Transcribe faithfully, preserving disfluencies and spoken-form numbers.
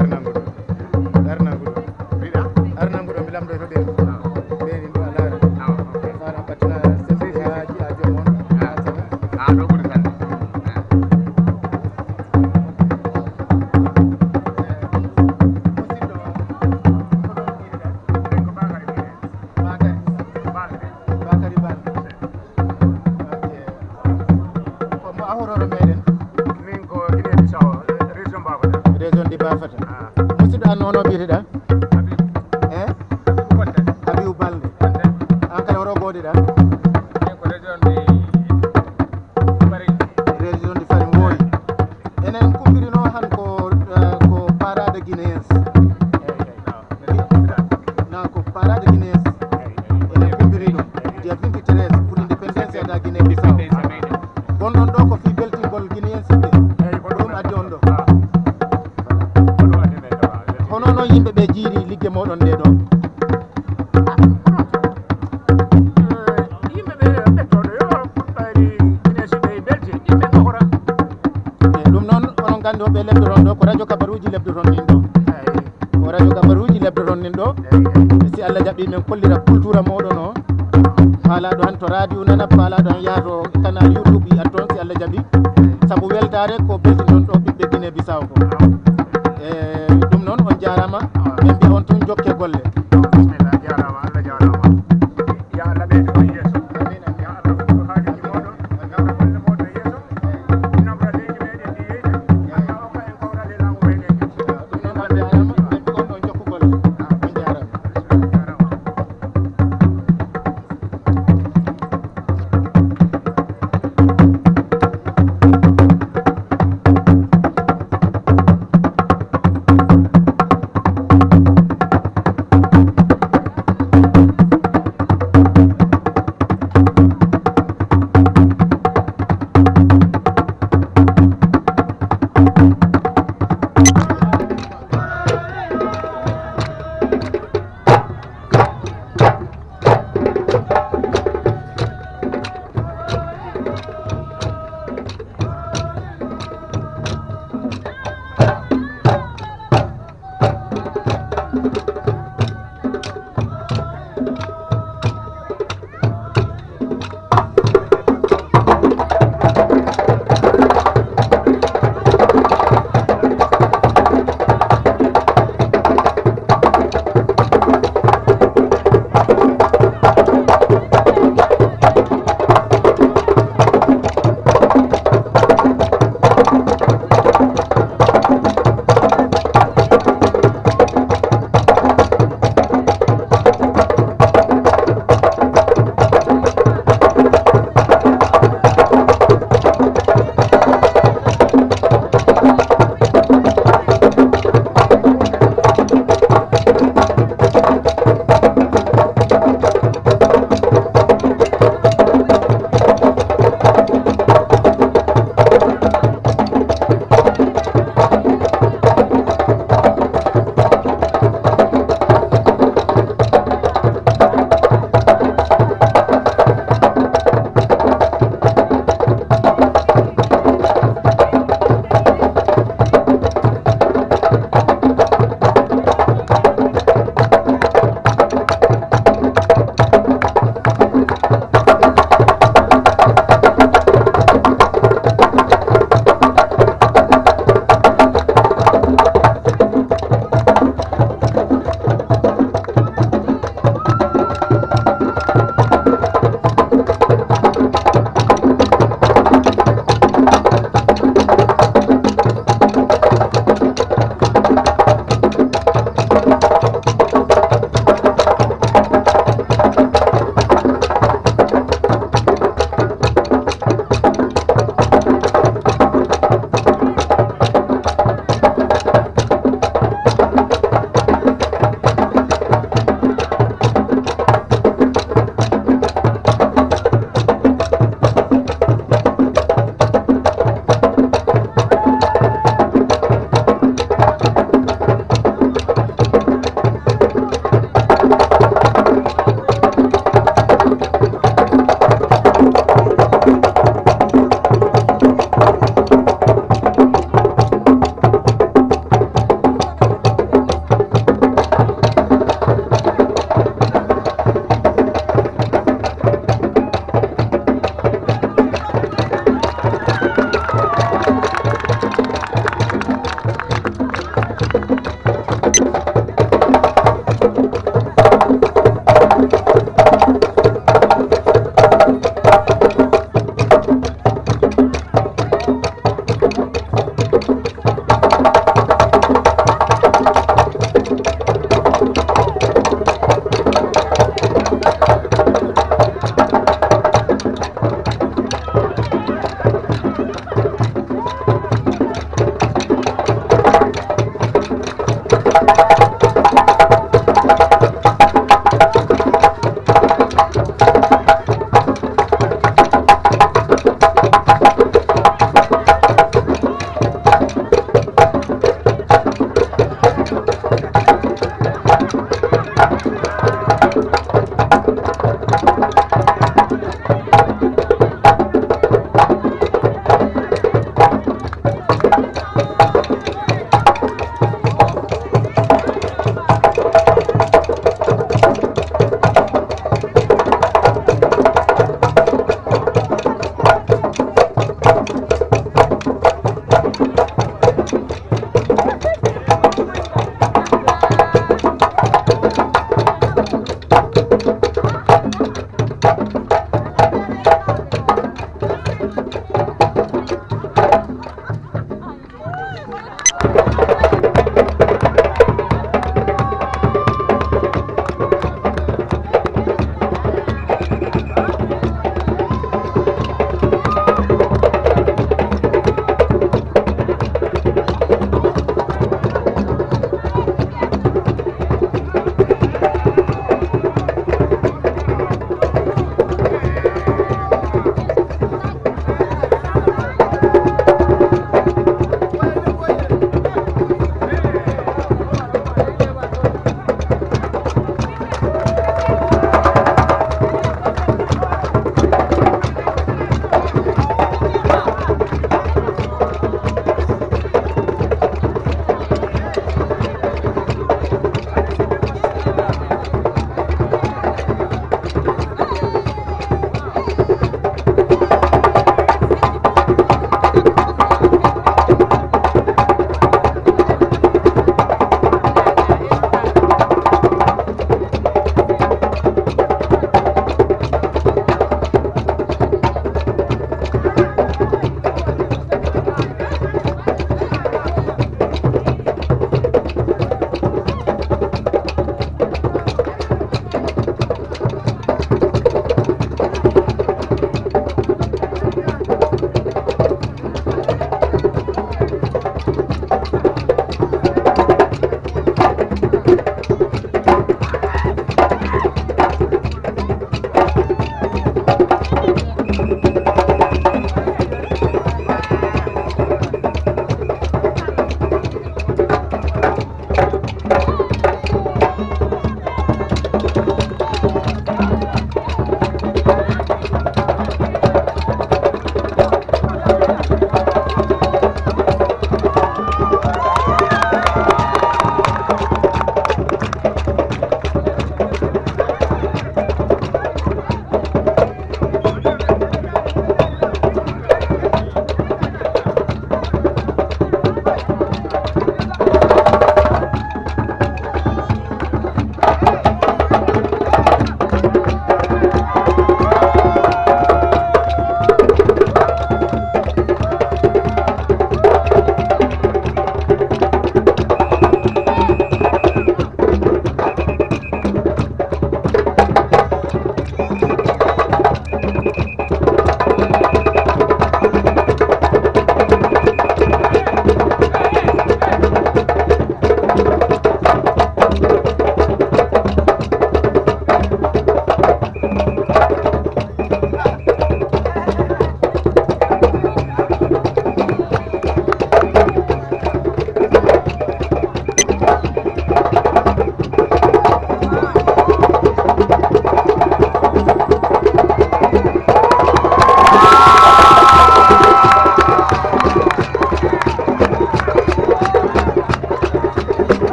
Arnanguɗo. Arnanguɗo. Mbiɗa? Arnanguɗo, mi lamndoyto ɓeen. Ah. Ɓeen ɗo a laara. Ah, ok. Fara ɓattana sembe haaji a joom on. Ah. Ah, ɗo ɓuri sanne. Ah. Musidɗo, ko ɗo wiyete? Min ko Bakary wiyete. Bakary. Balde. Bakary Balde. Ok. Ko mo a hororo meɗen? Min ko Guinée Bissau, région Bafata. Région de Bafata. Ah. Musidɗo, an hono mbiyeteɗa? Habib. Eh? Konte. Habib Balde. Konte. An kala horo goɗeɗa? Min ko région de Fari. Région de Fari Ngoy. Enen kumbirino han ko, eh, ko parade guinéens. Eyi, eyi, no. Na ko parade guinéens. Eyi, eyi. Enen kumbiri ɗum. Dia vingt-treize pour l'indépendance de la Guinée-Bissau. Gonɗon ɗo ko fii beltingol guinéens ɓe. Eyi, ko ɗum addi on ɗo. Ah. Ko ɗum addi men ɗo, ah, hono noon yimɓe ɓe jiiri ligge moɗon ɗe ɗo? Ah, kono, eh, yimɓe ɓe ɓettooɗo yo ɓayri guinéen ɓe belti, yimɓe ngokora. E ɗum noon, onon nganndi hoɓe lebdoton ɗo, ko radio kabaruuji lebdoton ɗin ɗo. Eyi. Ko radio kabaruuji lebdoton ɗin ɗo. Eyi, eyi. E si Allah jaɓi, men kollira kultura moɗon o. Faalaɗo han to radio nana, faalaɗo han yaha to canal YouTube yiyat toon si Allah jaɓi. Eyi. Sabu weltaare ko beltinɗon ɗo ɓiɓɓe Guinée Bissau ko. Ah. E ɗum noon, on jaaraama. Ah. Men mbiya on tun jokke golle. Ah, bisimilla, jaaraama.